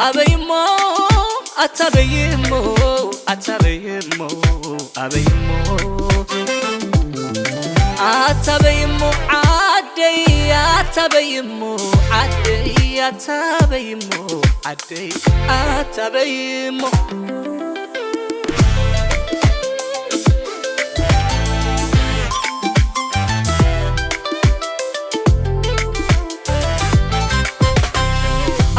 ኣበይሞ ኣታበይሞ ኣታበይሞ ኣበይሞ ኣታበይሞ ዓደይ ኣታበይሞ ዓደይ ኣታበይሞ ዓደይ ኣታበይሞ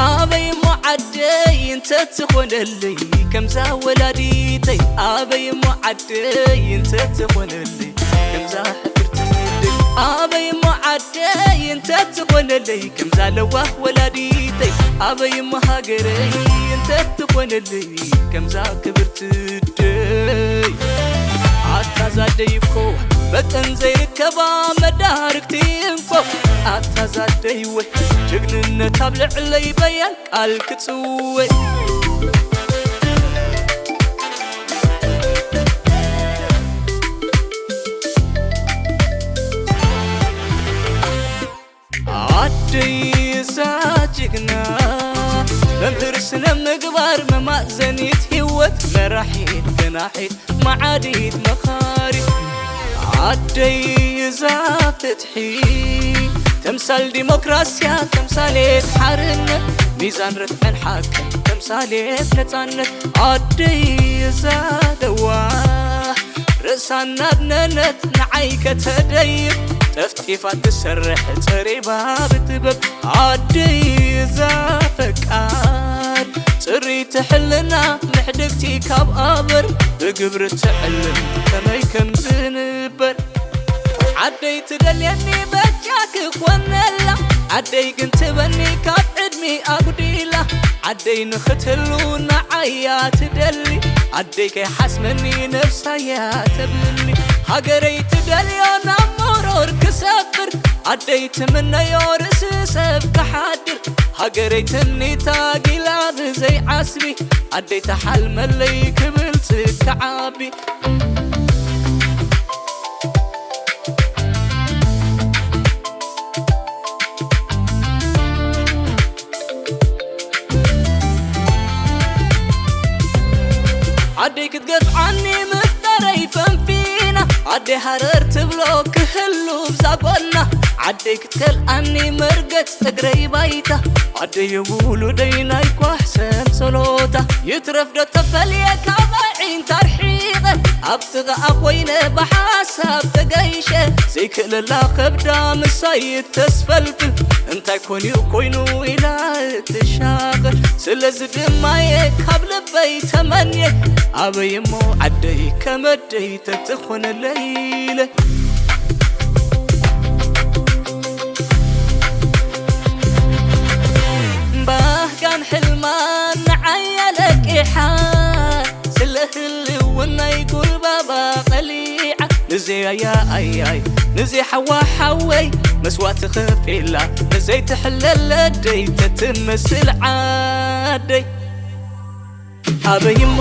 ኣበይ እሞ ዓደይ እንተትኾነለይ ከምዛ ወላዲተይ ኣበይ እሞ ዓደይ እንተትኾነለይ ከምዛ ሕፍርቲ ኣደይ ኣበይ እሞ ዓደይ እንተትኾነለይ ከምዛ ለዋህ ወላዲተይ ኣበይ እሞ ሃገረይ እንተትኾነለይ ከምዛ ክብርቲ ኣደይ ኣታ ዛደይ እኮ መጠን ዘይርከባ መዳርግቲ እንኮ ኣታ ዛደይ ወይ ጅግንነት ኣብ ልዕለይ በያን ቃል ክጽወ ኣደይ እዛ ጅግና መምህር ስነ ምግባር መማእዘኒት ህይወት መራሒት ገናሒት መዓዲት መኻሪት ኣደይ እዛ ፍትሒ ተምሳል ዲሞክራስያ ተምሳሌት ሓርነት ሚዛን ርትዕን ሓቅን ተምሳሌት ነፃነት ኣደይ እዛ ለዋህ ርእሳ እናድነነት ንዓይ ከተደይብ ጠፍጢፋ ትሰርሕ ጸሪባ ብጥበብ ኣደይ እዛ ፈቃር ጽርይቲ ሕልና ምሕድግቲ ካብ ኣበር ብግብሪ ትዕልም ከመይ ከም ዝንበር ዓደይ ትደልየኒ በጃ ክኾነላ ዓደይ ግን ትበኒ ካብ ዕድሚ ኣጉዲላ ዓደይ ንኽትህሉ ንዓያ ትደሊ ኣደይ ከይሓስመኒ ነብሳያ ተብልኒ ሃገረይ ትደልዮ ናብ መሮር ክሰፍር ኣደይ ትምነዮ ርእሲ ሰብ ክሓድር ሃገረይ ትምኒታ ጊላ ብዘይ ዓስቢ ኣደይ ተሓልመለይ ክብል ጽክዓቢ ዓደይ ክትገፍዓኒ ምፍጠረይ ፈንፊና ኣደይ ሃረር ትብሎ ክህሉ ብዛ ጎና ዓደይ ክትከልኣኒ መርገጽ እግረይ ባይታ ኣደይ ውሉደይ ናይ ኳሕ ሰንሰሎታ ይትረፍ ዶ ተፈልየ ካብ ኣዒንታ ኣርሒቐ ኣብ ጥቓኣ ኮይነ ብሓሳብ ተገይሸ ዘይክእለላ ከብዳ ምሳይ ተስፈልፍል እንታይ ኮንዩ ኮይኑ ኢላ እትሻቕል ስለዚ ድማየ ካብ ልበይ ተመንየ ኣበይ እሞ ዓደይ ከመደይ ተትኾነለይ ኢለ ባህጋን ሕልማን ንዓያ ለቂሓ ስለ ህልውናይ ጉልባባ ቀሊዓ ንዘይ ኣያ ኣያይ ንዘይ ሓዋ ሓወይ መስዋእቲ ከፊላ ንዘይ ትሕለለ ደይ ተትመስል ዓደይ ኣበይ እሞ